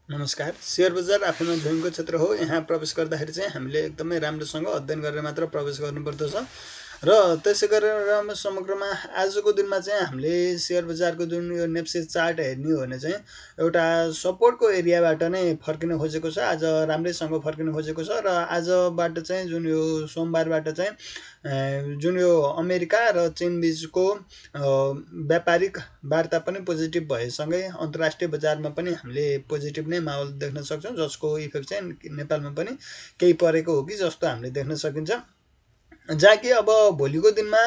नमस्कार। शेयर बजार आफैमा जोइनको क्षेत्र हो। यहाँ प्रवेश गर्दाखेरि चाहिँ हामीले एकदमै राम्रोसँग अध्ययन गरेर मात्र प्रवेश गर्नुपर्दछ र त्यसै गरेर समग्रमा आजको दिनमा चाहिँ हामीले शेयर बजारको जुन यो नेप्सी चार्ट हेर्ने हो भने चाहिँ एउटा सपोर्टको एरियाबाट नै फर्किन खोजेको छ। आज राम्रैसँग फर्किन खोजेको छ र आजबाट चाहिँ जुन यो सोमबारबाट चाहिँ जुन यो अमेरिका र चीन बीचको व्यापारिक वार्ता पनि पोजिटिभ भएसँगै अन्तर्राष्ट्रिय बजारमा पनि हामीले पोजिटिभ नै माहौल देख्न सक्छौँ, जसको इफेक्ट चाहिँ नेपालमा पनि केही परेको हो कि जस्तो हामीले देख्न सकिन्छ। जहाँ कि अब भोलिको दिनमा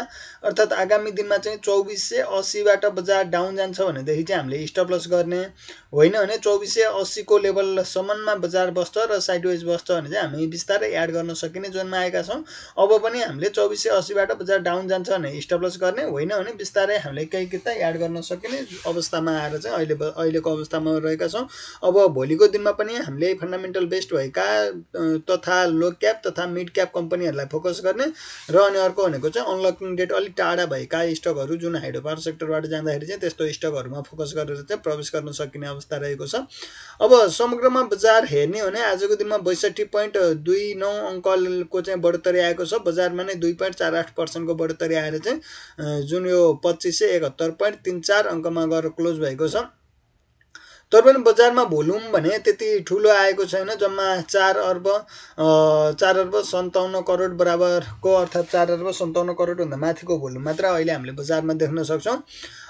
अर्थात् आगामी दिनमा चाहिँ 2480बाट बजार डाउन जान्छ भनेदेखि चाहिँ हामीले स्टप लस गर्ने, होइन भने 2480 को लेभलसम्ममा बजार बस्छ र साइडवेज बस्छ भने चाहिँ हामी बिस्तारै एड गर्न सकिने जोनमा आएका छौँ। अब पनि हामीले 2480बाट बजार डाउन जान्छ भने स्टप लस गर्ने, होइन भने बिस्तारै हामीले केही किता एड गर्न सकिने अवस्थामा आएर चाहिँ अहिलेको अवस्थामा रहेका छौँ। अब भोलिको दिनमा पनि हामीले फन्डामेन्टल बेस्ड भएका तथा लो क्याप तथा मिड क्याप कम्पनीहरूलाई फोकस गर्ने र अनि अर्को भनेको चाहिँ अनलकिङ डेट अलिक टाढा भएका स्टकहरू जुन हाइड्रो पावर सेक्टरबाट जाँदाखेरि चाहिँ त्यस्तो स्टकहरूमा फोकस गरेर चाहिँ प्रवेश गर्न सकिने अवस्था रहेको छ। अब समग्रमा बजार हेर्ने हो भने आजको दिनमा 62.29 अङ्कको चाहिँ बढोत्तरी आएको छ। बजारमा नै 2.48% को बढोत्तरी आएर चाहिँ जुन यो 2571.34 अङ्कमा गएर क्लोज भएको छ। तर पनि बजारमा भोल्युम भने त्यति ठुलो आएको छैन। जम्मा 4 अर्ब 57 बराबरको अर्थात् 4 अर्ब 57 करोडभन्दा माथिको भोल्युम मात्र अहिले हामीले बजारमा देख्न सक्छौँ।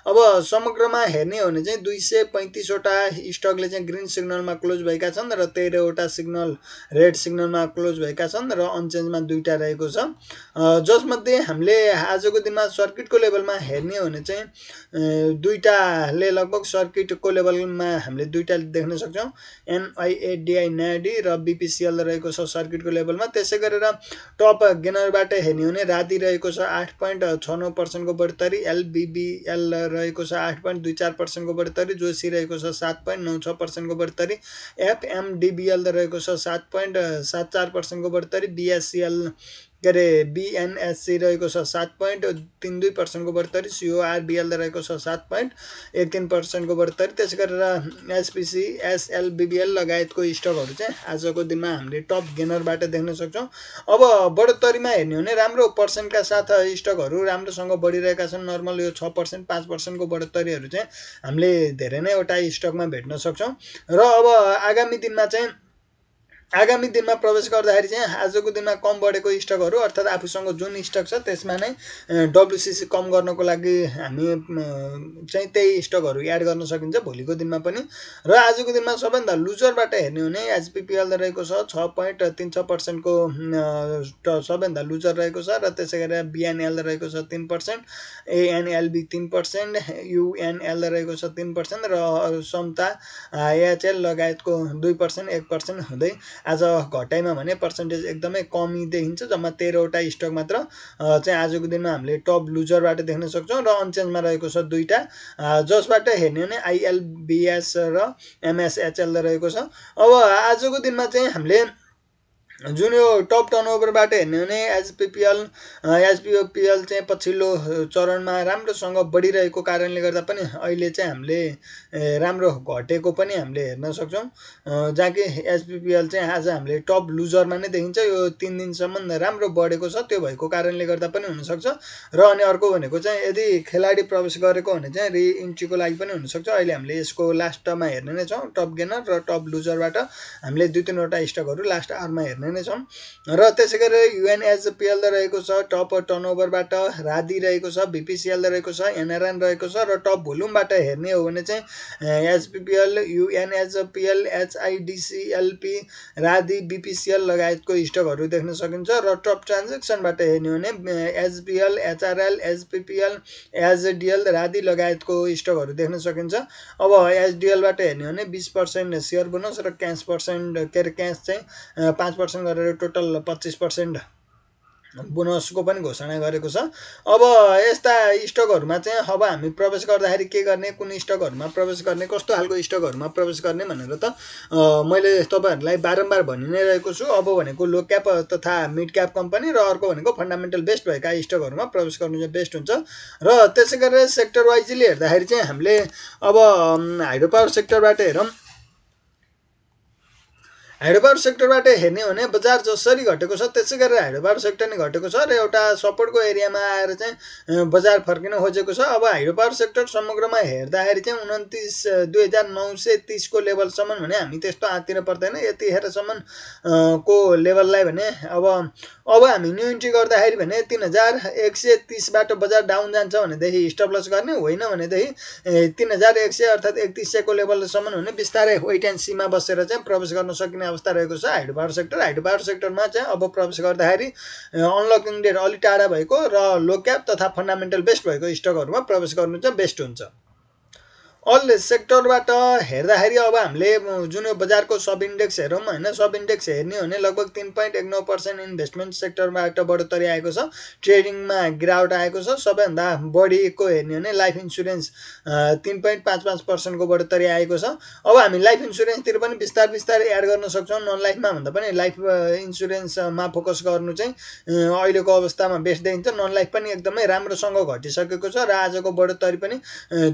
अब समग्रमा हेर्ने हो भने चाहिँ 235वटा स्टकले चाहिँ ग्रिन सिग्नलमा क्लोज भएका छन् र 13वटा सिग्नल रेड सिग्नलमा क्लोज भएका छन् र अनचेन्जमा 2टा रहेको छ। जसमध्ये हामीले आजको दिनमा सर्किटको लेभलमा हेर्ने हो भने चाहिँ 2टाले लगभग सर्किटको लेभलमा हामीले 2टा देख्न सक्छौँ। NIADI NADI र BPCL रहेको छ सर्किटको लेभलमा। त्यसै गरेर टप गेनरबाट हेर्ने हो भने राति रहेको छ 8.69% को बढोत्तरी, LBBL रहेको छ 8.24% को बढोत्तरी, जोशी रहेको छ 7.96% को बढोत्तरी, FMDBL रहेको छ 7.74% को बढोत्तरी, BNSC रहेको छ 7.32% को बढोत्तरी, CORBL रहेको छ 7.13% को बढोत्तरी। त्यसै गरेर SPC SLBBL लगायतको स्टकहरू चाहिँ आजको दिनमा हामीले टप गेनरबाट देख्न सक्छौँ। अब बढोत्तरीमा हेर्ने हो भने राम्रो पर्सेन्टका साथ स्टकहरू राम्रोसँग बढिरहेका छन्। नर्मल यो 6% 5% को बढोत्तरीहरू चाहिँ हामीले धेरै नैवटा स्टकमा भेट्न सक्छौँ। र अब आगामी दिनमा प्रवेश गर्दाखेरि चाहिँ आजको दिनमा कम बढेको स्टकहरू अर्थात् आफूसँग जुन स्टक छ त्यसमा नै WCC कम गर्नको लागि हामी चाहिँ त्यही स्टकहरू एड गर्न सकिन्छ भोलिको दिनमा पनि। र आजको दिनमा सबैभन्दा लुजरबाट हेर्ने हो भने HPPL रहेको छ 6.36% को सबैभन्दा लुजर रहेको छ र त्यसै गरेर BNL रहेको छ 3%, ANLB 3%, UNL रहेको छ 3% र समता AHL लगायतको 2% 1% हुँदै आज घटाइमा भने पर्सेन्टेज एकदमै कमी देखिन्छ। जम्मा 13वटा स्टक मात्र चाहिँ आजको दिनमा हामीले टप लुजरबाट देख्न सक्छौँ र अनचेन्जमा रहेको छ 2टा, जसबाट हेर्ने हो भने ILBS र MSHL रहेको छ। अब आजको दिनमा चाहिँ हामीले जुन यो टप टर्नओभरबाट हेर्ने हो भने HPPL चाहिँ पछिल्लो चरणमा राम्रोसँग बढिरहेको कारणले गर्दा पनि अहिले चाहिँ हामीले राम्रो घटेको पनि हामीले हेर्न सक्छौँ। जहाँ कि HPPL चाहिँ आज हामीले टप लुजरमा नै देखिन्छ। यो 3 दिनसम्म राम्रो बढेको छ, त्यो भएको कारणले गर्दा पनि हुनसक्छ। र अनि अर्को भनेको चाहिँ यदि खेलाडी प्रवेश गरेको भने चाहिँ रिइन्ट्रीको लागि पनि हुनसक्छ। अहिले हामीले यसको लास्टमा हेर्ने नै छौँ। टप गेनर र टप लुजरबाट हामीले 2-3वटा स्टकहरू लास्ट आवरमा हेर्ने नै छौँ। र त्यसै गरेर UNHPL रहेको छ टप टर्नओभरबाट, रादी रहेको छ, BPCL रहेको छ, NRN रहेको छ र टप भोल्युमबाट हेर्ने हो भने चाहिँ HPPL, UNHPL, HIDCLP, रादी, BPCL लगायतको स्टकहरू देख्न सकिन्छ। र टप ट्रान्जेक्सनबाट हेर्ने हो भने HBL, HRL, HPPL, HDL, रादी लगायतको स्टकहरू देख्न सकिन्छ। अब HDLबाट हेर्ने हो भने 20% सेयर बोनस र क्यास चाहिँ 5% गरेर टोटल 25% बोनसको पनि घोषणा गरेको छ। अब यस्ता स्टकहरूमा चाहिँ अब हामी प्रवेश गर्दाखेरि के गर्ने, कुन स्टकहरूमा प्रवेश गर्ने, कस्तो खालको स्टकहरूमा प्रवेश गर्ने भनेर त मैले तपाईँहरूलाई बारम्बार भनि नै रहेको छु। अब भनेको लो क्याप तथा मिड क्याप कम्पनी र अर्को भनेको फन्डामेन्टल बेस्ड भएका स्टकहरूमा प्रवेश गर्नु चाहिँ बेस्ट हुन्छ। र त्यसै गरेर सेक्टर वाइजली हेर्दाखेरि चाहिँ हामीले अब हाइड्रो पावर सेक्टरबाट हेरौँ हाइड्रो पावर सेक्टरबाट हेर्ने हो भने बजार जसरी घटेको छ त्यसै गरेर हाइड्रो पावर सेक्टर नै घटेको छ र एउटा सपोर्टको एरियामा आएर चाहिँ बजार फर्किन खोजेको छ। अब हाइड्रो पावर सेक्टर समग्रमा हेर्दाखेरि चाहिँ 29,930 को लेभलसम्म भने हामी त्यस्तो आँतिर पर्दैन। यतिखेरसम्म को लेभललाई भने अब हामी न्यू इन्ट्री गर्दाखेरि भने 3,130 बाट बजार डाउन जान्छ भनेदेखि स्टप लस गर्ने, होइन भनेदेखि 3,100 अर्थात् 3,100 को लेभलसम्म भने बिस्तारै वेट एन्ड सीमा बसेर चाहिँ प्रवेश गर्न सकिने अवस्था रहेको छ हाइड्रो पावर सेक्टरमा चाहिँ। अब प्रवेश गर्दाखेरि अनलकिङ डेट अलि टाढा भएको र लो क्याप तथा फन्डामेन्टल बेस्ट भएको स्टकहरूमा प्रवेश गर्नु चाहिँ बेस्ट हुन्छ। अल सेक्टरबाट हेर्दाखेरि अब हामीले जुन यो बजारको सब इन्डेक्स हेरौँ होइन, सब इन्डेक्स हेर्ने हो भने लगभग 3.19% इन्भेस्टमेन्ट सेक्टरबाट बढोत्तरी आएको छ। ट्रेडिङमा गिरावट आएको छ। सबैभन्दा बढीको हेर्ने हो भने लाइफ इन्सुरेन्स 3.55% को बढोत्तरी आएको छ। अब हामी लाइफ इन्सुरेन्सतिर पनि बिस्तारै एड गर्न सक्छौँ। नन लाइफमा भन्दा पनि लाइफ इन्सुरेन्समा फोकस गर्नु चाहिँ अहिलेको अवस्थामा बेस्ट देखिन्छ। नन लाइफ पनि एकदमै राम्रोसँग घटिसकेको छ र आजको बढोत्तरी पनि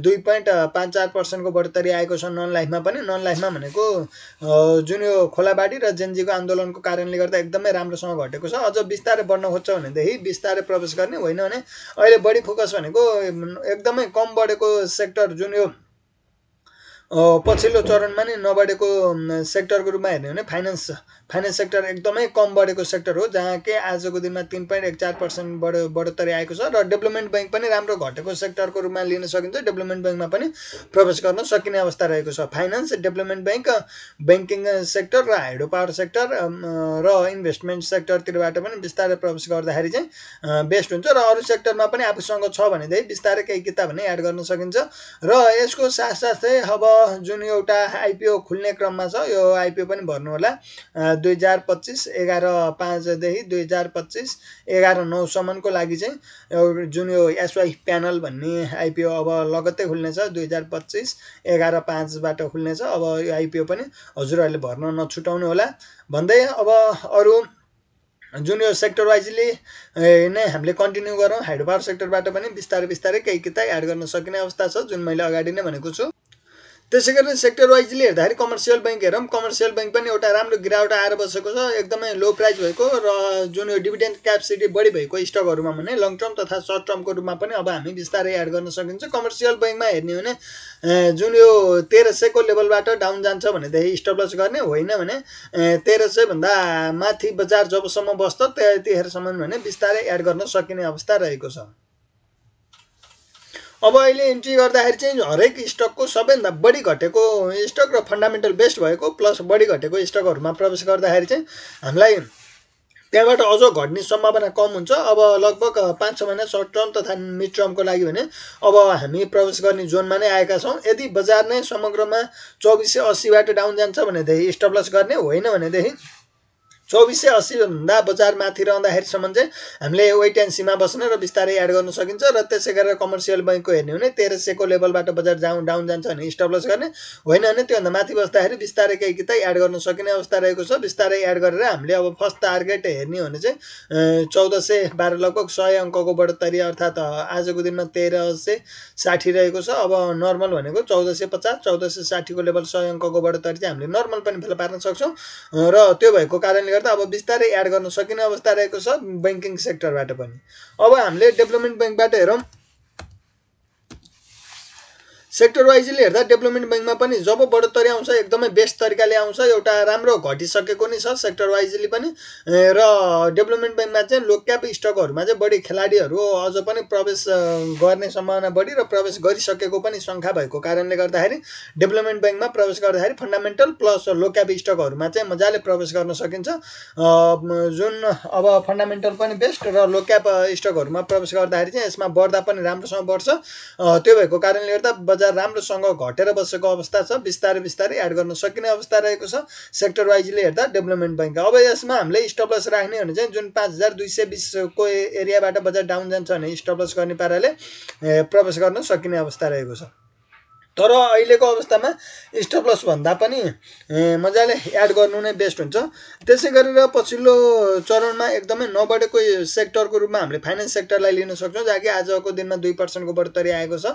2.54% को बढोत्तरी आएको छ नन लाइफमा पनि। नन लाइफमा भनेको जुन यो खोलाबाडी र जेनजीको आन्दोलनको कारणले गर्दा एकदमै राम्रोसँग घटेको छ। अझ बिस्तारै बढ्न खोज्छ भनेदेखि बिस्तारै प्रवेश गर्ने, होइन भने अहिले बढी फोकस भनेको एकदमै कम बढेको सेक्टर जुन यो पछिल्लो चरणमा नै नबढेको सेक्टरको रूपमा हेर्ने हो भने फाइनेन्स सेक्टर एकदमै कम बढेको सेक्टर हो, जहाँ कि आजको दिनमा 3.14% बढोत्तरी आएको छ। र डेभलपमेन्ट बैंक पनि राम्रो घटेको सेक्टरको रूपमा लिन सकिन्छ। डेभलपमेन्ट बैंकमा पनि प्रवेश गर्न सकिने अवस्था रहेको छ। Finance, development bank, banking sector र हाइड्रो पावर सेक्टर र इन्भेस्टमेन्ट सेक्टरतिरबाट पनि बिस्तारै प्रवेश गर्दाखेरि चाहिँ बेस्ट हुन्छ। र अरू सेक्टरमा पनि आफूसँग छ भनेदेखि बिस्तारै केही किताब भने एड गर्न सकिन्छ। र यसको साथसाथै अब जुन एउटा आइपिओ खुल्ने क्रममा छ, यो आइपिओ पनि भर्नु होला 2025 11/5 देखि 2025 11/9 सम्मको लागि चाहिँ जुन यो एसवाई प्यानल भन्ने आइपिओ अब लगत्तै खुल्नेछ। 2025 11/5 बाट खुल्नेछ। अब यो आइपिओ पनि हजुरहरूले भर्न नछुटाउनु होला भन्दै अब अरू जुन यो सेक्टर वाइजली नै हामीले कन्टिन्यू गरौँ। हाइड्रो पावर सेक्टरबाट पनि बिस्तारै केही किताब एड गर्न सकिने अवस्था छ, जुन मैले अगाडि नै भनेको छु। त्यसै गरी सेक्टर वाइजली हेर्दाखेरि कमर्सियल बैंक हेरौँ। कमर्सियल बैंक पनि एउटा राम्रो गिरावट आएर बसेको छ, एकदमै लो प्राइस भएको र जुन यो डिभिडेन्ड क्यापेसिटी बढी भएको स्टकहरूमा भने लङ टर्म तथा सर्ट टर्मको रूपमा पनि अब हामी बिस्तारै एड गर्न सकिन्छ। कमर्सियल बैंकमा हेर्ने हो भने जुन यो 1300 को लेभलबाट डाउन जान्छ भनेदेखि स्टप लस गर्ने, होइन भने 1300 भन्दा माथि बजार जबसम्म बस्छ त्यतिखेरसम्म भने बिस्तारै एड गर्न सकिने अवस्था रहेको छ। अब अहिले इन्ट्री गर्दाखेरि चाहिँ हरेक स्टकको सबैभन्दा बढी घटेको स्टक र फन्डामेन्टल बेस्ट भएको प्लस बढी घटेको स्टकहरूमा प्रवेश गर्दाखेरि चाहिँ हामीलाई त्यहाँबाट अझ घट्ने सम्भावना कम हुन्छ। अब लगभग 5-6 महिना सर्ट टर्म तथा मिड टर्मको लागि भने अब हामी प्रवेश गर्ने जोनमा नै आएका छौँ। यदि बजार नै समग्रमा 2480 बाट डाउन जान्छ भनेदेखि स्टप लस गर्ने, होइन भनेदेखि 2480 भन्दा बजार माथि रहँदाखेरिसम्म चाहिँ हामीले वेट एन्ड सीमा बस्ने र बिस्तारै एड गर्न सकिन्छ। र त्यसै गरेर कमर्सियल बैंकको हेर्ने हो भने 1300 को लेभलबाट बजार डाउन जान्छ भने स्टप लस गर्ने, होइन भने त्योभन्दा माथि बस्दाखेरि बिस्तारै केही किताब एड गर्न सकिने अवस्था रहेको छ। बिस्तारै एड गरेर हामीले अब फर्स्ट टार्गेट हेर्ने हो भने चाहिँ 1412 लगभग 100 अङ्कको बढोत्तरी अर्थात् आजको दिनमा 1360 रहेको छ। अब नर्मल भनेको 1450 1460 को लेभल 100 अङ्कको बढोत्तरी चाहिँ हामीले नर्मल पनि फेला पार्न सक्छौँ। र त्यो भएको कारणले गर्दा अब बिस्तारै एड गर्न सकिने अवस्था रहेको छ बैंकिङ सेक्टरबाट पनि। अब हामीले डेभलपमेन्ट बैंकबाट हेरौँ। सेक्टर वाइजली हेर्दा डेभलपमेन्ट बैंकमा पनि जब बढोत्तरी आउँछ एकदमै बेस्ट तरिकाले आउँछ। एउटा राम्रो घटिसकेको नै छ सेक्टर वाइजली पनि। र डेभलपमेन्ट बैंकमा चाहिँ लो क्याप स्टकहरूमा चाहिँ बढी खेलाडीहरू अझ पनि प्रवेश गर्ने सम्भावना बढी र प्रवेश गरिसकेको पनि सङ्ख्या भएको कारणले गर्दाखेरि डेभलपमेन्ट बैंकमा प्रवेश गर्दाखेरि फन्डामेन्टल प्लस लो क्याप स्टकहरूमा चाहिँ मजाले प्रवेश गर्न सकिन्छ। जुन अब फन्डामेन्टल पनि बेस्ट र लो क्याप स्टकहरूमा प्रवेश गर्दाखेरि चाहिँ यसमा बढ्दा पनि राम्रोसँग बढ्छ। त्यो भएको कारणले गर्दा बजार राम्रोसँग घटेर बसेको अवस्था छ। बिस्तारै एड गर्न सकिने अवस्था रहेको छ सेक्टर वाइजली हेर्दा डेभलपमेन्ट बैंक। अब यसमा हामीले स्टप लस राख्ने भने चाहिँ जुन 5220 को एरियाबाट बजार डाउन जान्छ भने स्टप लस गर्ने पाराले प्रवेश गर्न सकिने अवस्था रहेको छ। तर अहिलेको अवस्थामा स्टप लस भन्दा पनि मजाले एड गर्नु नै बेस्ट हुन्छ। त्यसै गरेर पछिल्लो चरणमा एकदमै नबढेको सेक्टरको रूपमा हामीले फाइनेन्स सेक्टरलाई लिन सक्छौँ, जहाँ कि आजको दिनमा 2% को बढोत्तरी आएको छ।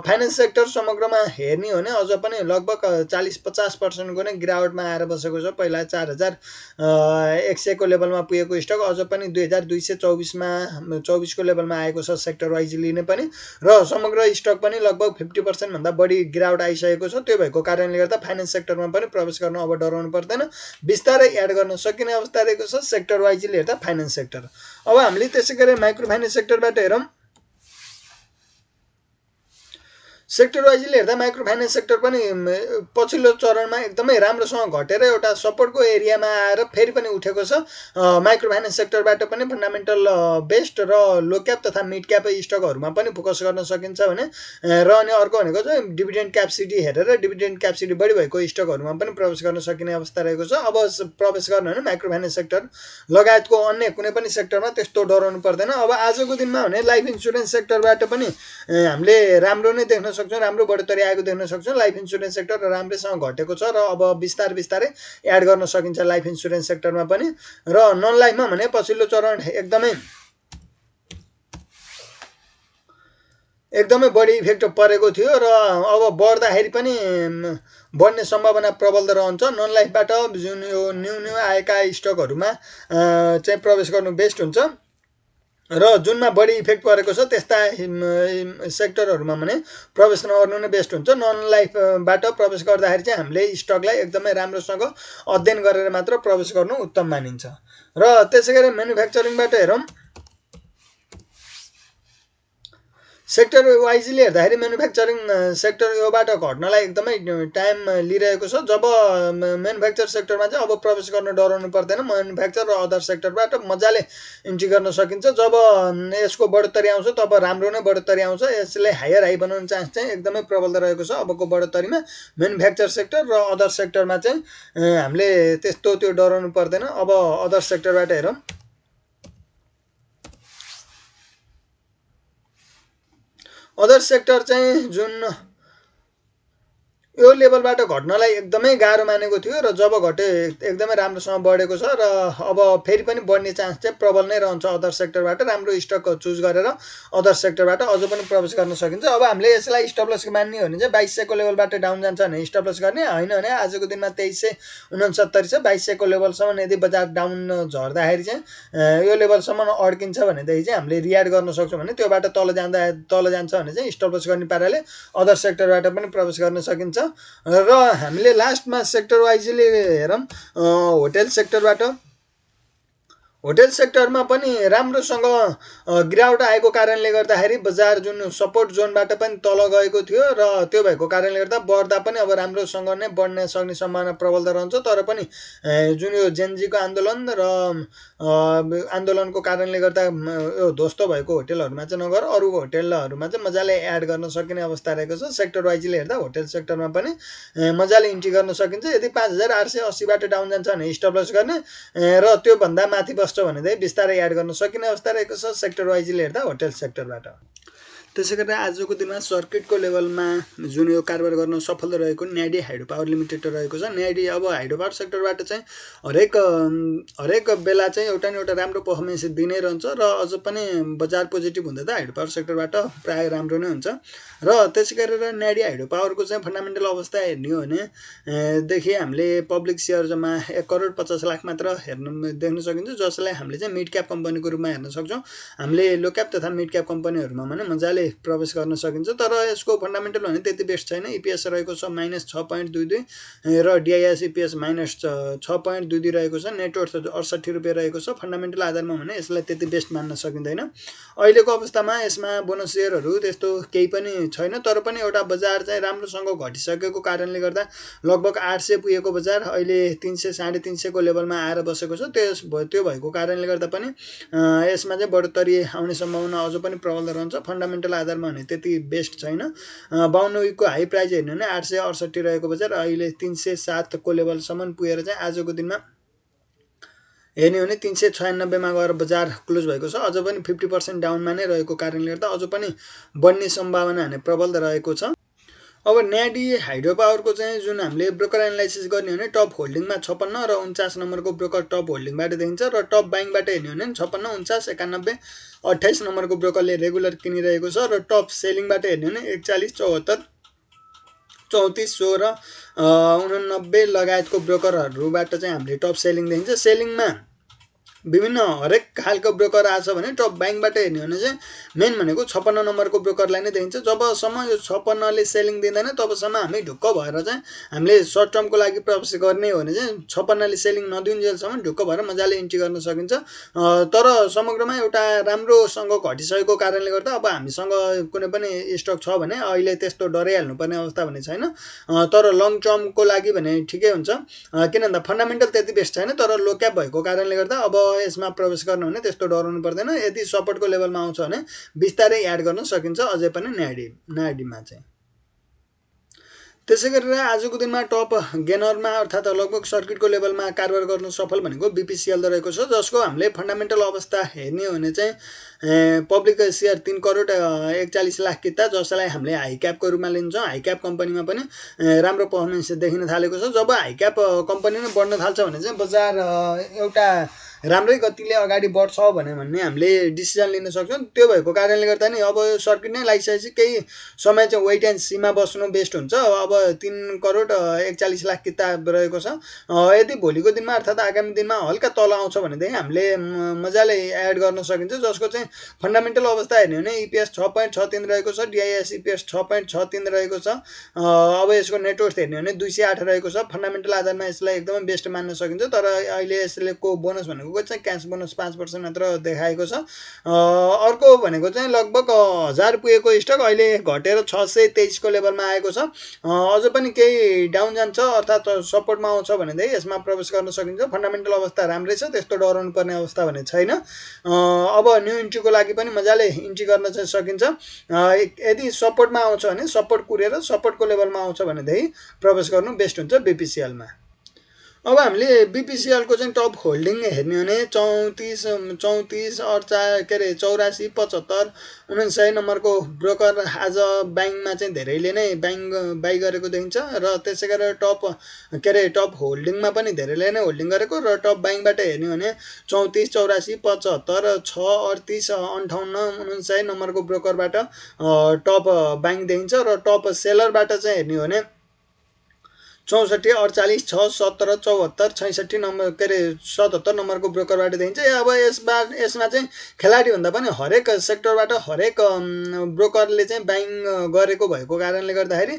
फाइनेन्स सेक्टर समग्रमा हेर्ने हो भने अझ पनि लगभग 40-50% को नै गिरावटमा आएर बसेको छ। पहिला 4100 को लेभलमा पुगेको स्टक अझ पनि 2224 को लेभलमा आएको छ सेक्टर वाइज लिने पनि, र समग्र स्टक पनि लगभग 50% भन्दा बढी गिरावट आइसकेको छ। त्यो भएको कारणले गर्दा फाइनेन्स सेक्टरमा पनि प्रवेश गर्न अब डराउनु पर्दैन, बिस्तारै एड गर्न सकिने अवस्था रहेको छ सेक्टर वाइजले हेर्दा फाइनेन्स सेक्टर। अब हामीले त्यसै गरी माइक्रो फाइनेन्स सेक्टरबाट हेरौँ। सेक्टर वाइजले हेर्दा माइक्रो फाइनेन्स सेक्टर पनि पछिल्लो चरणमा एकदमै राम्रोसँग घटेर एउटा सपोर्टको एरियामा आएर फेरि पनि उठेको छ। माइक्रो फाइनेन्स सेक्टरबाट पनि फन्डामेन्टल बेस्ट र लो क्याप तथा मिड क्याप स्टकहरूमा पनि फोकस गर्न सकिन्छ भने, र अनि अर्को भनेको चाहिँ डिभिडेन्ड क्यापेसिटी हेरेर डिभिडेन्ड क्यापेसिटी बढी भएको स्टकहरूमा पनि प्रवेश गर्न सकिने अवस्था रहेको छ। अब प्रवेश गर्न भने माइक्रो फाइनेन्स सेक्टर लगायतको अन्य कुनै पनि सेक्टरमा त्यस्तो डराउनु पर्दैन। अब आजको दिनमा भने लाइफ इन्सुरेन्स सेक्टरबाट पनि हामीले राम्रो नै देख्न सक्छौँ, राम्रो बढोत्तरी आएको देख्न सक्छौँ। लाइफ इन्सुरेन्स सेक्टर राम्रैसँग घटेको छ र अब बिस्तारै एड गर्न सकिन्छ लाइफ इन्सुरेन्स सेक्टरमा पनि। र नन लाइफमा भने पछिल्लो चरण एकदमै बढी इफेक्ट परेको थियो र अब बढ्दाखेरि पनि बढ्ने सम्भावना प्रबल रहन्छ। नन लाइफबाट जुन यो न्यू आएका स्टकहरूमा चाहिँ प्रवेश गर्नु बेस्ट हुन्छ, र जुनमा बढी इफेक्ट परेको छ त्यस्ता सेक्टरहरूमा भने प्रवेश नगर्नु नै बेस्ट हुन्छ। नन लाइफबाट प्रवेश गर्दाखेरि चाहिँ हामीले स्टकलाई एकदमै राम्रोसँग अध्ययन गरेर मात्र प्रवेश गर्नु उत्तम मानिन्छ। र त्यसै गरी म्यानुफ्याक्चरिङबाट हेरौँ। सेक्टर वाइजले हेर्दाखेरि म्यानुफ्याक्चरिङ सेक्टर योबाट घट्नलाई एकदमै टाइम लिइरहेको छ। जब म्यानुफ्याक्चर सेक्टरमा चाहिँ अब प्रवेश गर्न डराउनु पर्दैन, म्यानुफ्याक्चर र अदर सेक्टरबाट मजाले इन्ट्री गर्न सकिन्छ। जब यसको बढोत्तरी आउँछ तब राम्रो नै बढोत्तरी आउँछ। यसले हायर हाई बनाउने चान्स चाहिँ एकदमै प्रबल रहेको छ अबको बढोत्तरीमा। म्यानुफ्याक्चर सेक्टर र अदर सेक्टरमा चाहिँ हामीले त्यस्तो त्यो डराउनु पर्दैन। अब अदर सेक्टरबाट हेरौँ। अदर सेक्टर चाहिँ जुन यो लेभलबाट घट्नलाई एकदमै गाह्रो मानेको थियो र जब घटे एकदमै राम्रोसँग बढेको छ र अब फेरि पनि बढ्ने चान्स चाहिँ प्रबल नै रहन्छ अदर सेक्टरबाट। राम्रो स्टक चुज गरेर अदर सेक्टरबाट अझ पनि प्रवेश गर्न सकिन्छ। अब हामीले यसलाई स्टप लस मान्ने हो भने चाहिँ 2200 को लेभलबाट डाउन जान्छ भने स्टप लस गर्ने, होइन भने आजको दिनमा 2369 छ 2200 को लेभलसम्म यदि बजार डाउन झर्दाखेरि चाहिँ यो लेभलसम्म अड्किन्छ भनेदेखि चाहिँ हामीले रियाड गर्न सक्छौँ भने त्योबाट तल जान्छ भने चाहिँ स्टप लस गर्ने पाराले अदर सेक्टरबाट पनि प्रवेश गर्न सकिन्छ। र हामीले लास्टमा सेक्टर वाइजले हेरौँ। होटेल सेक्टरबाट, होटेल सेक्टरमा पनि राम्रोसँग गिरावट आएको कारणले गर्दाखेरि बजार जुन सपोर्ट जोनबाट पनि तल गएको थियो र त्यो भएको कारणले गर्दा बढ्दा पनि अब राम्रोसँग नै बढ्न सक्ने सम्भावना प्रबल रहन्छ। तर पनि जुन यो जेनजीको आन्दोलन र आन्दोलनको कारणले गर्दा यो ध्वस्त भएको होटेलहरूमा चाहिँ नगर अरू होटेलहरूमा चाहिँ मजाले एड गर्न सकिने अवस्था रहेको छ। सेक्टर वाइजले हेर्दा होटेल सेक्टरमा पनि मजाले इन्ट्री गर्न सकिन्छ। यदि 5880बाट डाउन जान्छ भने स्टप लस गर्ने, र त्योभन्दा माथि बस्छ भनेदेखि बिस्तारै एड गर्न सकिने अवस्था रहेको छ सेक्टर वाइजले हेर्दा होटेल सेक्टरबाट। त्यसै गरेर आजको दिनमा सर्किटको लेभलमा जुन यो कारोबार गर्न सफल रहेको न्याडी हाइड्रो पावर लिमिटेड रहेको छ। न्याडी अब हाइड्रो पावर सेक्टरबाट चाहिँ हरेक बेला चाहिँ एउटा न एउटा राम्रो पर्फर्मेन्स दिनै रहन्छ र अझ पनि बजार पोजिटिभ हुँदा त हाइड्रो पावर सेक्टरबाट प्राय राम्रो नै हुन्छ। र त्यसै गरेर न्याडी हाइड्रो पावरको चाहिँ फन्डामेन्टल अवस्था हेर्ने हो भनेदेखि हामीले पब्लिक सेयर जम्मा 1,50,00,000 मात्र देख्न सकिन्छ, जसलाई हामीले चाहिँ मिड क्याप कम्पनीको रूपमा हेर्न सक्छौँ। हामीले लो क्याप तथा मिड क्याप कम्पनीहरूमा भने मजाले प्रवेश गर्न सकिन्छ। तर यसको फन्डामेन्टल भने त्यति बेस्ट छैन। इपिएस रहेको छ -6.22 र डिआइएस इपिएस -6.22 रहेको छ। नेटवर्थ 68 रुपियाँ रहेको छ। फन्डामेन्टल आधारमा भने यसलाई त्यति बेस्ट मान्न सकिँदैन। अहिलेको अवस्थामा यसमा बोनस सेयरहरू त्यस्तो केही पनि छैन। तर पनि एउटा बजार चाहिँ राम्रोसँग घटिसकेको कारणले गर्दा लगभग 800 पुगेको बजार अहिले 300 350 को लेभलमा आएर बसेको छ। त्यो भएको कारणले गर्दा पनि यसमा चाहिँ बढोत्तरी आउने सम्भावना अझ पनि प्रबल रहन्छ। फन्डामेन्टल आधारमा भने त्यति बेस्ट छैन। 52 विकको हाई प्राइस हेर्नु भने 868 रहेको बजार अहिले 307 को लेभलसम्म पुगेर चाहिँ आजको दिनमा हेर्ने हो भने 396 मा गएर बजार क्लोज भएको छ। अझ पनि 50% डाउनमा नै रहेको कारणले गर्दा अझ पनि बढ्ने सम्भावना भने प्रबल रहेको छ। अब न्याडी हाइड्रो पावरको चाहिँ जुन हामीले ब्रोकर एनालाइसिस गर्ने हो भने टप होल्डिङमा 56 र 49 नम्बरको ब्रोकर टप होल्डिङबाट देखिन्छ र टप बाइङबाट हेर्ने हो भने 56, 49, 91, 28 नम्बरको ब्रोकरले रेगुलर किनिरहेको छ र टप सेलिङबाट हेर्ने हो भने 41, 74, 34, 16, 89 लगायतको ब्रोकरहरूबाट चाहिँ हामीले टप सेलिङ देखिन्छ। सेलिङमा विभिन्न हरेक खालको ब्रोकर आछ भने टप बाइङबाट हेर्ने हो भने चाहिँ मेन भनेको 56 नम्बरको ब्रोकरलाई नै देखिन्छ। जबसम्म यो 56ले सेलिङ दिँदैन तबसम्म हामी ढुक्क भएर चाहिँ हामीले सर्ट टर्मको लागि प्रवेश गर्ने हो भने चाहिँ 56ले सेलिङ नदिउन्जेलसम्म ढुक्क भएर मजाले इन्ट्री गर्न सकिन्छ। तर समग्रमा एउटा राम्रोसँग घटिसकेको कारणले गर्दा अब हामीसँग कुनै पनि स्टक छ भने अहिले त्यस्तो डराइहाल्नुपर्ने अवस्था भने छैन। तर लङ टर्मको लागि भने ठिकै हुन्छ, किन भन्दा फन्डामेन्टल त्यति बेस्ट छैन, तर लो क्याप भएको कारणले गर्दा अब यसमा प्रवेश गर्नु भने त्यस्तो डराउनु पर्दैन। यदि सपोर्टको लेभलमा आउँछ भने बिस्तारै एड गर्न सकिन्छ अझै पनि न्याडीमा चाहिँ। त्यसै गरेर आजको दिनमा टप गेनरमा अर्थात् लगभग सर्किटको लेभलमा कारोबार गर्न सफल भनेको बिपिसिएल रहेको छ, जसको हामीले फन्डामेन्टल अवस्था हेर्ने हो भने चाहिँ पब्लिक सेयर 3 करोड 41 लाख किता, जसलाई हामीले हाई क्यापको रूपमा लिन्छौँ। हाई क्याप कम्पनीमा पनि राम्रो पर्फर्मेन्स देखिन थालेको छ। जब हाई क्याप कम्पनी नै बढ्न थाल्छ भने चाहिँ बजार एउटा राम्रै गतिले अगाडि बढ्छ भन्ने हामीले डिसिजन लिन सक्छौँ। त्यो भएको कारणले गर्दा नि अब सर्किट नै लागिसकेपछि केही समय चाहिँ वेट एन्ड सीमा बस्नु बेस्ट हुन्छ। अब 3 करोड 41 लाख किताब रहेको छ। यदि भोलिको दिनमा अर्थात् आगामी दिनमा हल्का तल आउँछ भनेदेखि हामीले मजाले एड गर्न सकिन्छ, जसको चाहिँ फन्डामेन्टल अवस्था हेर्ने हो भने इपिएस 6.63 रहेको छ, डिआइएस इपिएस 6.63 रहेको छ। अब यसको नेटवर्थ हेर्ने हो भने 208 रहेको छ। फन्डामेन्टल आधारमा यसलाई एकदमै बेस्ट मान्न सकिन्छ। तर अहिले यसको बोनस भनेको चाहिँ क्यास बोनस 5% मात्र देखाएको छ। अर्को भनेको चाहिँ लगभग 1000 पुगेको स्टक अहिले घटेर 623 को लेभलमा आएको छ। अझ पनि केही डाउन जान्छ अर्थात् सपोर्टमा आउँछ भनेदेखि यसमा प्रवेश गर्न सकिन्छ। फन्डामेन्टल अवस्था राम्रै छ, त्यस्तो डराउनु पर्ने अवस्था भने छैन। अब न्यू इन्ट्रीको लागि पनि मजाले इन्ट्री गर्न चाहिँ सकिन्छ। यदि सपोर्टमा आउँछ भने सपोर्ट कुरेर सपोर्टको लेभलमा आउँछ भनेदेखि प्रवेश गर्नु बेस्ट हुन्छ बिपिसिएलमा। अब हामीले बिपिसिएलको चाहिँ टप होल्डिङ हेर्ने हो भने 34, 84, 84, 75, 49 नम्बरको ब्रोकर आज बाइङमा चाहिँ धेरैले नै बाइ गरेको देखिन्छ र त्यसै गरेर टप होल्डिङमा पनि धेरैले नै होल्डिङ गरेको र टप बाइङबाट हेर्ने हो भने 34, 84, 75, 6, 38, 58, 49 नम्बरको ब्रोकरबाट टप बाइङ देखिन्छ र टप सेलरबाट चाहिँ हेर्ने हो भने 64, 48, 6, 17, 74, 66 नम्बर 77 नम्बरको ब्रोकरबाट देखिन्छ। अब यसमा चाहिँ खेलाडी भन्दा पनि हरेक सेक्टरबाट हरेक ब्रोकरले चाहिँ बाइङ गरेको भएको कारणले गर्दाखेरि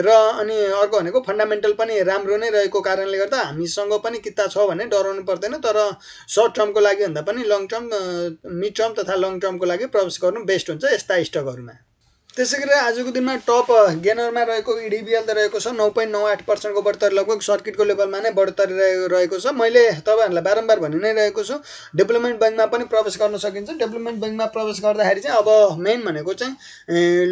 र अनि अर्को भनेको फन्डामेन्टल पनि राम्रो नै रहेको कारणले गर्दा हामीसँग पनि किता छ भने डराउनु पर्दैन। तर सर्ट टर्मको लागि भन्दा पनि लङ टर्म, मिड टर्म तथा लङ टर्मको लागि प्रवेश गर्नु बेस्ट हुन्छ यस्ता स्टकहरूमा। त्यसै गरेर आजको दिनमा टप गेनरमा रहेको इडिबिएल त रहेको छ 9.98% को बढ्तरी, लगभग सर्किटको लेभलमा नै बढ्तरी रहेको छ। मैले तपाईँहरूलाई बारम्बार भनि नै रहेको छु डेभलपमेन्ट ब्याङ्कमा पनि प्रवेश गर्न सकिन्छ। डेभलपमेन्ट ब्याङ्कमा प्रवेश गर्दाखेरि चाहिँ अब मेन भनेको चाहिँ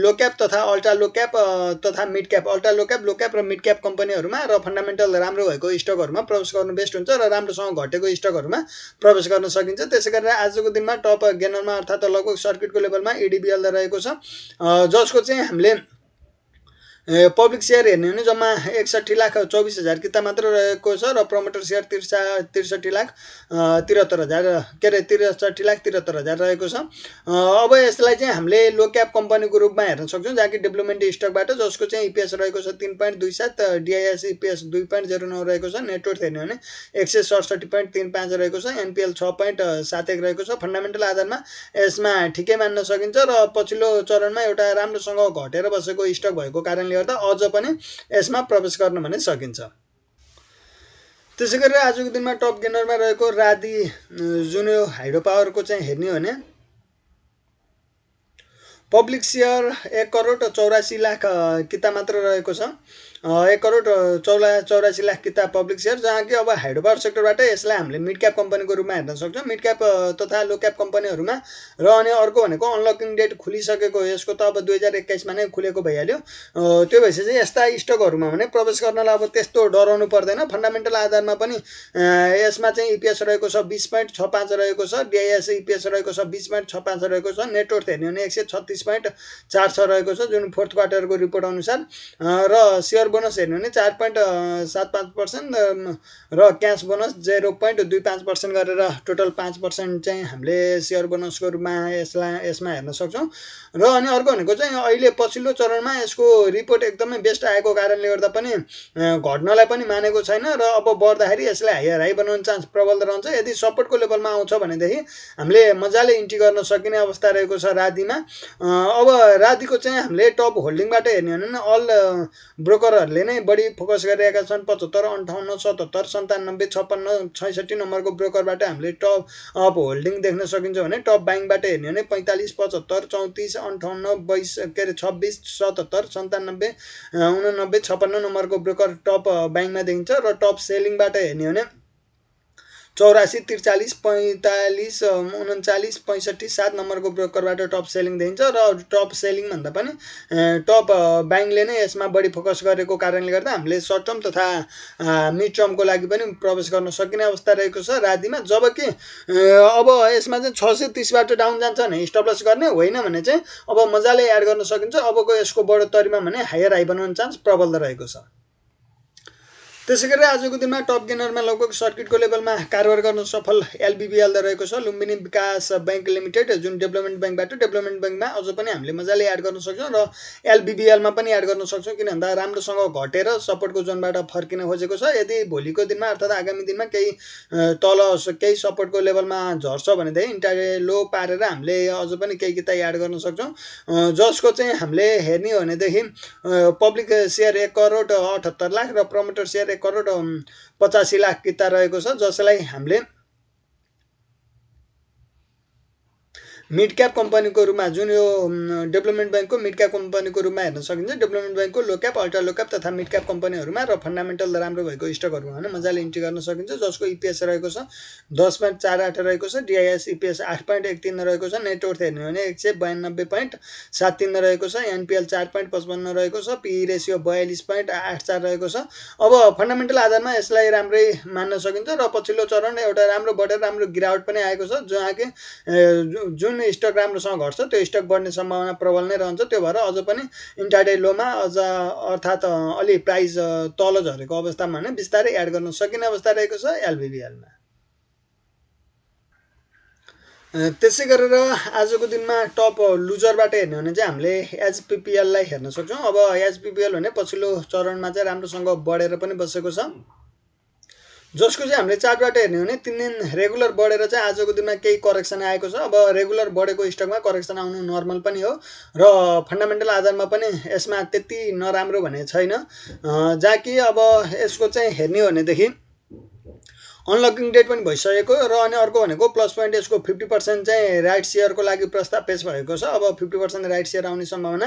लो क्याप तथा अल्ट्रा लो क्याप तथा mid cap, ultra low cap र मिड क्याप कम्पनीहरूमा र फन्डामेन्टल राम्रो भएको स्टकहरूमा प्रवेश गर्नु बेस्ट हुन्छ र राम्रोसँग घटेको स्टकहरूमा प्रवेश गर्न सकिन्छ। त्यसै गरेर आजको दिनमा टप गेनरमा अर्थात् लगभग सर्किटको लेभलमा इडिबिएल रहेको छ, जसको चाहिँ हामीले पब्लिक सेयर हेर्ने हो भने जम्मा 61,24,000 किता मात्र रहेको छ र प्रमोटर सेयर 63,73,000 रहेको छ। अब यसलाई चाहिँ हामीले लो क्याप कम्पनीको रूपमा हेर्न सक्छौँ, जहाँ कि डेभलपमेन्ट स्टकबाट, जसको चाहिँ इपिएस रहेको छ 3.27, डिआइएस इपिएस 2.09 रहेको छ। नेटवर्थ हेर्ने हो भने 167.35 रहेको छ। एनपिएल 6.71 रहेको छ। फन्डामेन्टल आधारमा यसमा ठिकै मान्न सकिन्छ र पछिल्लो चरणमा एउटा राम्रोसँग घटेर बसेको स्टक भएको कारणले गर्दा अझ पनि यसमा प्रवेश गर्न भने सकिन्छ। त्यसै गरेर आजको दिनमा टप गेनरमा रहेको रादी जुन यो हाइड्रो पावरको चाहिँ हेर्ने हो भने पब्लिक सेयर 1 करोड 84 लाख किता मात्र रहेको छ। 1 करोड 84 लाख किता पब्लिक सेयर, जहाँ कि अब हाइड्रो पावर सेक्टरबाट यसलाई हामीले मिड क्याप कम्पनीको रूपमा हेर्न सक्छौँ। मिड क्याप तथा लो क्याप कम्पनीहरूमा र अनि अर्को भनेको अनलकिङ डेट खुलिसकेको, यसको त अब 2021मा नै खुलेको भइहाल्यो। त्यो भएपछि चाहिँ यस्ता स्टकहरूमा भने प्रवेश गर्नलाई अब त्यस्तो डराउनु पर्दैन। फन्डामेन्टल आधारमा पनि यसमा चाहिँ इपिएस रहेको छ 20.65 रहेको छ, डिआइएस इपिएस रहेको छ 20.65 रहेको छ, नेटवर्थ हेर्ने भने 136.46 रहेको छ जुन फोर्थ क्वार्टरको रिपोर्ट अनुसार, र सेयर बोनस हेर्ने भने 4.75% र क्यास बोनस 0.25% गरेर टोटल 5% चाहिँ हामीले सेयर बोनसको रूपमा यसमा हेर्न सक्छौँ। र अनि अर्को भनेको चाहिँ अहिले पछिल्लो चरणमा यसको रिपोर्ट एकदमै बेस्ट आएको कारणले गर्दा पनि घट्नलाई पनि मानेको छैन, र अब बढ्दाखेरि यसलाई हायर हाई बनाउने चान्स प्रबल रहन्छ। यदि सपोर्टको लेभलमा आउँछ भनेदेखि हामीले मजाले इन्ट्री गर्न सकिने अवस्था रहेको छ रातिमा। अब रातिको चाहिँ हामीले टप होल्डिङबाट हेर्ने हो भने अल ब्रोकरहरूले नै बढी फोकस गरिरहेका छन्। 75, 58, 77, 97, 56, 66 नम्बरको ब्रोकरबाट हामीले टप अप होल्डिङ देख्न सकिन्छ भने टप बाइङबाट हेर्ने हो भने 45, 75, 34, 58, 26, 77, 97, 89, 56 नम्बरको ब्रोकर टप बाइङमा देखिन्छ, र टप सेलिङबाट हेर्ने हो भने 84, 43, 45, 39, 65, 7 नम्बरको ब्रोकरबाट टप सेलिङ देखिन्छ, र टप सेलिङ भन्दा पनि टप बाइङले नै यसमा बढी फोकस गरेको कारणले गर्दा हामीले सर्ट टर्म तथा मिड टर्मको लागि पनि प्रवेश गर्न सकिने अवस्था रहेको छ रातिमा। जबकि अब यसमा चाहिँ 630बाट डाउन जान्छ भने स्टप लस गर्ने, होइन भने चाहिँ अब मजाले एड गर्न सकिन्छ। अबको यसको बढोत्तरीमा भने हायर हाई बनाउने चान्स प्रबल रहेको छ। त्यसै गरी आजको दिनमा टप गेनरमा लगभग सर्किटको लेभलमा कारोबार गर्न सफल एलबिबिएल रहेको छ, लुम्बिनी विकास बैंक लिमिटेड, जुन डेभलपमेन्ट ब्याङ्कबाट डेभलपमेन्ट ब्याङ्कमा अझ पनि हामीले मजाले एड गर्न सक्छौँ, र एलबिबिएलमा पनि एड गर्न सक्छौँ। किन भन्दा राम्रोसँग घटेर सपोर्टको जोनबाट फर्किन खोजेको छ। यदि भोलिको दिनमा अर्थात् आगामी दिनमा केही तल केही सपोर्टको लेभलमा झर्छ भनेदेखि इन्ट्राडे लो पारेर हामीले अझ पनि केही किता एड गर्न सक्छौँ, जसको चाहिँ हामीले हेर्ने हो भनेदेखि पब्लिक सेयर 1 करोड 78 लाख र प्रमोटर सेयर 1 करोड 85 लाख किता रहेको छ, जसलाई हामीले मिड क्याप कम्पनीको रूपमा, जुन यो डेभलपमेन्ट ब्याङ्कको मिड क्याप कम्पनीको रूपमा हेर्न सकिन्छ। डेभलपमेन्ट ब्याङ्कको लो क्याप, अल्ट्रा लो क्याप तथा मिड क्याप कम्पनीहरूमा र फन्डामेन्टल राम्रो भएको स्टकहरूमा भने मजाले इन्ट्री गर्न सकिन्छ, जसको इपिएस रहेको छ 10.48 रहेको छ, डिआइएस इपिएस 8.13 रहेको छ, नेटवर्थ हेर्ने हो भने 192.73 रहेको छ, एनपिएल 4.55 रहेको छ, पिई रेसियो 42.84 रहेको छ। अब फन्डामेन्टल आधारमा यसलाई राम्रै मान्न सकिन्छ, र पछिल्लो चरण एउटा राम्रो बढेर राम्रो गिरावट पनि आएको छ, जहाँ कि जुन स्टक राम्रोसँग घट्छ त्यो स्टक बढ्ने सम्भावना प्रबल नै रहन्छ। त्यो भएर अझ पनि इन्ट्राडे लोमा अझ अर्थात् अलि प्राइस तल झरेको अवस्थामा भने बिस्तारै एड गर्न सकिने अवस्था रहेको छ एलबिबिएलमा। त्यसै गरेर आजको दिनमा टप लुजरबाट हेर्ने हो भने चाहिँ हामीले एचपिपिएललाई हेर्न सक्छौँ। अब एचपिपिएल भने पछिल्लो चरणमा चाहिँ राम्रोसँग बढेर पनि बसेको छ, जसको चाहिँ हामीले चार्टबाट हेर्ने हो भने 3 दिन रेगुलर बढेर चाहिँ आजको दिनमा केही करेक्सन आएको छ। अब रेगुलर बढेको स्टकमा करेक्सन आउनु नर्मल पनि हो, र फन्डामेन्टल आधारमा पनि यसमा त्यति नराम्रो भने छैन, जहाँ कि अब यसको चाहिँ हेर्ने हो भनेदेखि अनलकिङ डेट पनि भइसकेको, र अनि अर्को भनेको प्लस पोइन्ट यसको 50% चाहिँ राइट सेयरको लागि प्रस्ताव पेश भएको छ। अब 50% राइट सेयर आउने सम्भावना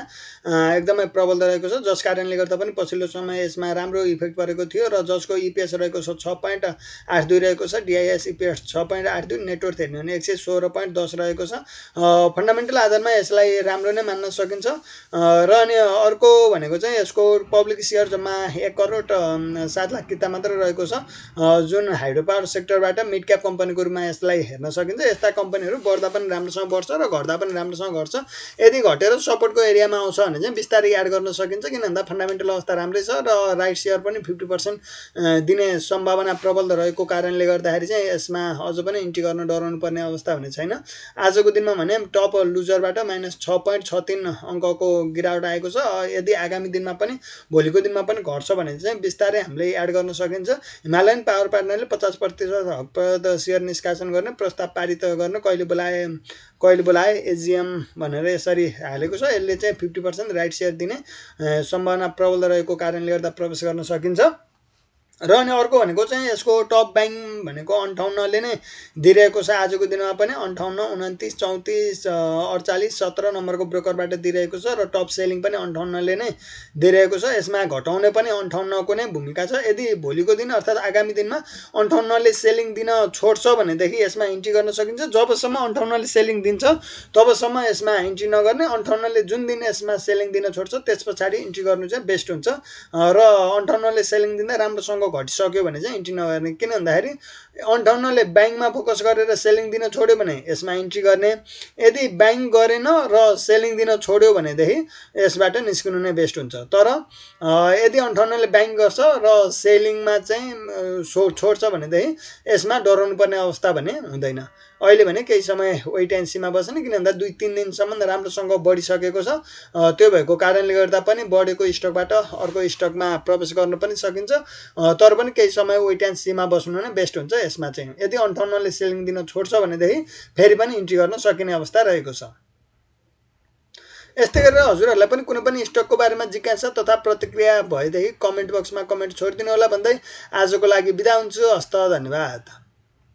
एकदमै प्रबल रहेको छ, जस कारणले गर्दा पनि पछिल्लो समय यसमा राम्रो इफेक्ट परेको थियो, र जसको इपिएस रहेको छ 6.82 रहेको छ, डिआइएस इपिएस 6.82, नेटवर्थ हेर्ने हो भने 116.10 रहेको छ। फन्डामेन्टल आधारमा यसलाई राम्रो नै मान्न सकिन्छ। र अनि अर्को भनेको चाहिँ यसको पब्लिक सेयर जम्मा 1 करोड 7 लाख किता मात्र रहेको छ, जुन हाइड्रो पावर सेक्टरबाट मिड क्याप कम्पनीको रूपमा यसलाई हेर्न सकिन्छ। यस्ता कम्पनीहरू बढ्दा पनि राम्रोसँग बढ्छ र घट्दा पनि राम्रोसँग घट्छ। यदि घटेर सपोर्टको एरियामा आउँछ भने चाहिँ बिस्तारै एड गर्न सकिन्छ, किन भन्दा फन्डामेन्टल अवस्था राम्रै छ, र राइट सेयर पनि 50% दिने सम्भावना प्रबल रहेको कारणले गर्दाखेरि चाहिँ यसमा अझ पनि इन्ट्री गर्न डराउनु पर्ने अवस्था हुने छैन। आजको दिनमा भने टप लुजरबाट -6.63 अङ्कको गिरावट आएको छ। यदि आगामी दिनमा पनि भोलिको दिनमा पनि घट्छ भने चाहिँ बिस्तारै हामीले एड गर्न सकिन्छ। हिमालयन पावर पार्टनरले 50% हकप्रद सेयर निष्कासन गर्ने प्रस्ताव पारित गर्न कहिले बोलाए एजिएम भनेर यसरी हालेको छ। यसले चाहिँ 50% राइट सेयर दिने सम्भावना प्रबल रहेको कारणले गर्दा प्रवेश गर्न सकिन्छ। र अनि अर्को भनेको चाहिँ यसको टप बाइङ भनेको 58ले नै दिइरहेको छ आजको दिनमा पनि 58, 29, 34, 48, 17 नम्बरको ब्रोकरबाट दिइरहेको छ र टप सेलिङ पनि 58ले नै दिइरहेको छ। यसमा घटाउने पनि 58को नै भूमिका छ। यदि भोलिको दिन अर्थात् आगामी दिनमा 58ले सेलिङ दिन छोड्छ भनेदेखि यसमा इन्ट्री गर्न सकिन्छ। जबसम्म 58ले सेलिङ दिन्छ तबसम्म यसमा इन्ट्री नगर्ने, 58ले जुन दिन यसमा सेलिङ दिन छोड्छ त्यस पछाडि इन्ट्री गर्नु चाहिँ बेस्ट हुन्छ। र 58ले सेलिङ दिँदा राम्रोसँग घटिसक्यो भने चाहिँ इन्ट्री नगर्ने। किन भन्दाखेरि 58ले बाइङमा फोकस गरेर सेलिङ दिन छोड्यो भने यसमा इन्ट्री गर्ने, यदि बाइङ गरेन र सेलिङ दिन छोड्यो भनेदेखि यसबाट निस्किनु नै बेस्ट हुन्छ। तर यदि 58ले बाइङ गर्छ र सेलिङमा चाहिँ छोड्छ भनेदेखि यसमा डराउनु पर्ने अवस्था भने हुँदैन। अहिले भने केही समय वेट एन्ड सीमा बस्ने, किन भन्दा 2-3 दिनसम्म राम्रोसँग बढिसकेको छ। त्यो भएको कारणले गर्दा पनि बढेको स्टकबाट अर्को स्टकमा प्रवेश गर्न पनि सकिन्छ। तर पनि केही समय वेट एन्ड सीमा बस्नु नै बेस्ट हुन्छ। यसमा चाहिँ यदि 58ले सेलिङ दिन छोड्छ भनेदेखि फेरि पनि इन्ट्री गर्न सकिने अवस्था रहेको छ। यस्तै गरेर हजुरहरूलाई पनि कुनै पनि स्टकको बारेमा जिज्ञासा तथा प्रतिक्रिया भएदेखि कमेन्ट बक्समा कमेन्ट छोडिदिनु होला भन्दै आजको लागि बिदा हुन्छु। हस्त, धन्यवाद।